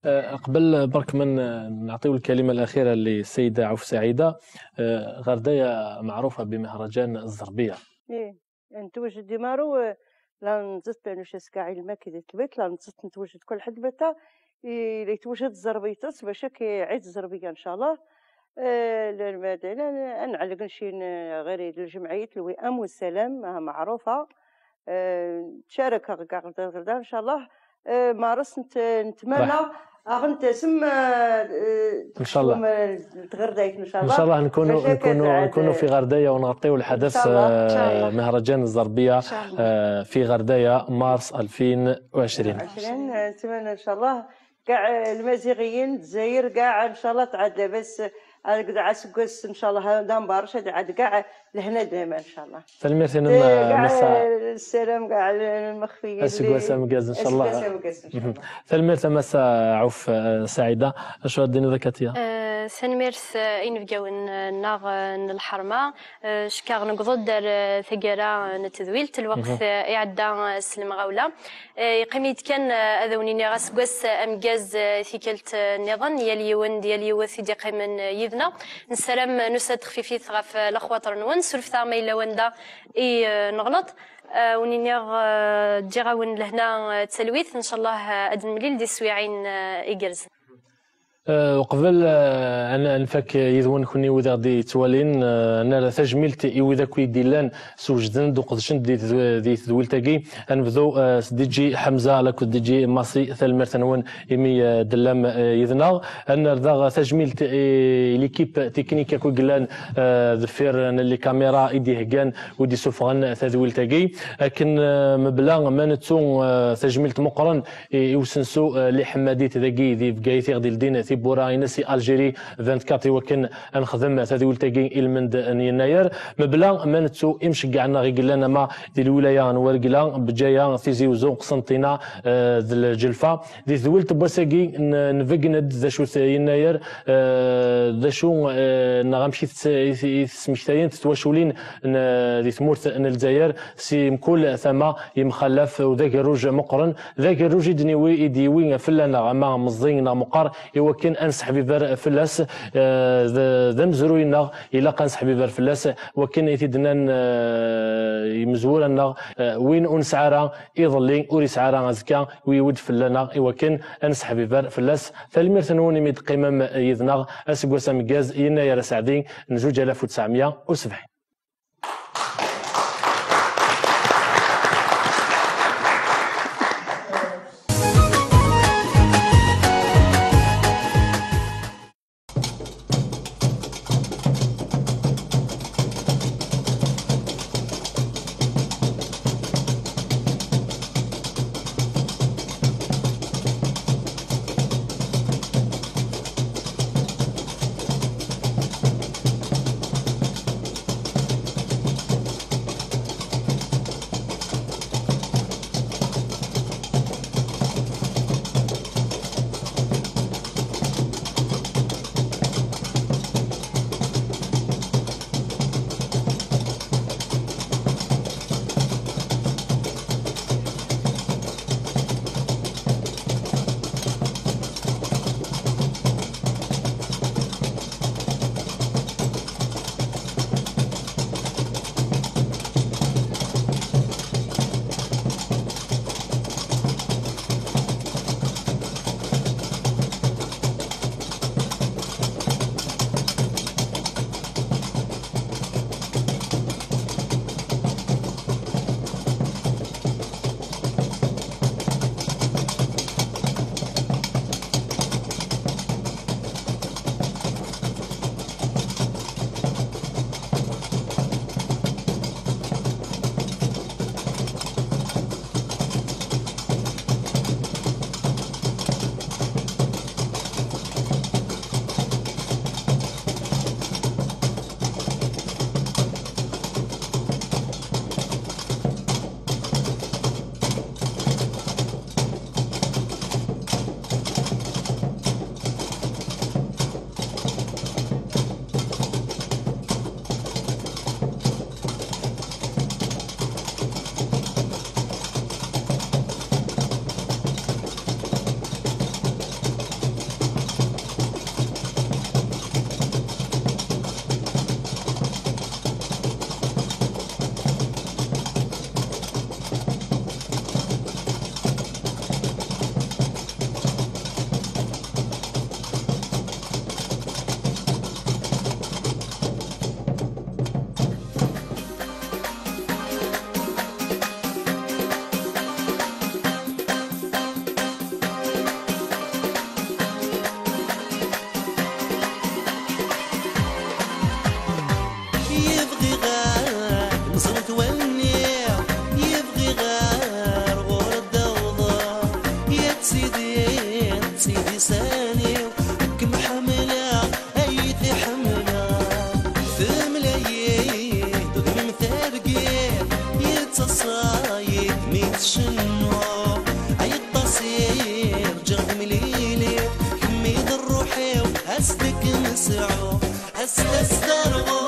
آه، قبل برك ما نعطيو الكلمة الأخيرة للسيدة عوف سعيدة، آه، غرداية معروفة بمهرجان الزربية. إيه، نتوجد ديما رو، لا نزت نوش سكاعي الماكي دي البيت، لا نزت نتوجد كل حد بيتا، إيه، اللي يتوجد الزربية تس باش كي عيد الزربية إن شاء الله. آه، لا، المدينة، أنا على كل شيء، آه، غير الجمعية الوئام والسلام، آه، معروفة. آه، تشارك كاع غدا، غدا إن شاء الله. آه، مارس نت-، نتمنى أغنتسم، آه، آه، إن شاء الله. تغردايت إن شاء الله. إن شاء الله نكونوا، نكونوا، نكونوا في غرداية ونغطيو الحدث، إن شاء الله. إن شاء الله. آه، مهرجان الزربية، إن شاء الله. آه، في غرداية مارس ألفين وعشرين. عشرين، آه، نتمنى إن شاء الله كاع المازيغيين، الجزائر كاع إن شاء الله تعاد لاباس. هذاك دعا سكوس إن شاء الله، هذا مبارش، هذا عاد كاع لهنا دائما إن شاء الله. Tanemmirt-inem, إيه، كاع Massa. السلام كاع المخفيين. Aseggas ameggaz إن شاء الله. Aseggas ameggaz إن شاء الله. Tanemmirt a Massa Ɛuf, آه، سعيدة. Acu ara d-tiniḍ akka tia? آه، tanemmirt, آه، inebgawen, آه، nneɣ, آه، n lḥerma. آه، cekkeɣ newweḍ-d ar, آه، taggara n tedwilt, lweqt, آه، iɛedda, آه، s lemɣawla. Eh, yeqqim-iyi-d kan, eh, ad awen-iniɣ aseggas, eh, ameggaz, eh, tikkelt, eh, nniḍen, yal yiwen d yal yiwet i d-yeqqimen, eh, yid-neɣ. Nessaram, eh, nusa-d texfifit ɣef, eh, lexwaṭer-nwen. Surfet-aɣ ma yella wanda i, eh, neɣleḍ. Eh, wen-iniɣ, eh, ǧǧiɣ-awen lehna, eh, d talwit. Ncallah, eh, ad nemlil di teswiɛin, eh, igerrzen. Eh, uqbel, eh, ad n-, ad nfak yid-wen kenwi wid aɣ-d-yettwalin, eh, ad nerr tajmilt i wid akk i d-illan, sewjden-d, uqedcen-d di tedw-, di tedwilt-agi. Ad nebdu, eh, s D J Ḥamza akked D J Massi, tanemmirt-nwen imi, eh, d-tellam, eh, yid-neɣ. Ad nerr daɣ tajmilt i, i l'équipe technique akk i yellan, eh, deffir n les caméras i d-iheggan u d-isuffɣen tadwilt-agi. Akken, eh, mebla ma nettu, eh, tajmilt meqqren i, i usensu, eh, Les Ḥemmadit dagi di Bgayet i ɣ-d-ildin tiwwura-ines i Algérie vingt-quatre i wakken ad nexdem tadwilt-agi i lmend n Yennayer. Mebla ma nettu imceggeɛ-nneɣ i yellan ama di lwilaya n Wargla, Bǧaya, Tizi Uzzu, Qsenṭina, eh, d Lǧelfa. Di tedwilt n wass-agi n-, nbeggen-d d acu-t Yennayer, eh, d acu, eh, neɣ amek i tes-, i, i tesmektayent twaculin n, di tmurt n Lezzayer si mkul tama yemxalaf u d agerruj meqqren. D agerruj i d-niwi, i d-yiwi fell-aneɣ, ama meẓẓi neɣ meqqar, i wakken ad nesseḥbiber fell-as, eh, d, d amezruy-nneɣ, ilaq ad nesseḥbiber fell-as, wakken i t-id-nnan, eh, yimezwura-nneɣ, eh, win ur nesɛi ara iḍelli, ur yesɛi ara azekka, u yiwi-d fell-aneɣ, i wakken ad nesseḥbiber fell-as. Tanemmirt-nwen imi d-teqqimem yid-neɣ aseggas ameggaz, Yennayer aseɛdi n zuǧ alaf u tesɛemya u sebɛin. Sdek nesɛu, ass-a sderɣu.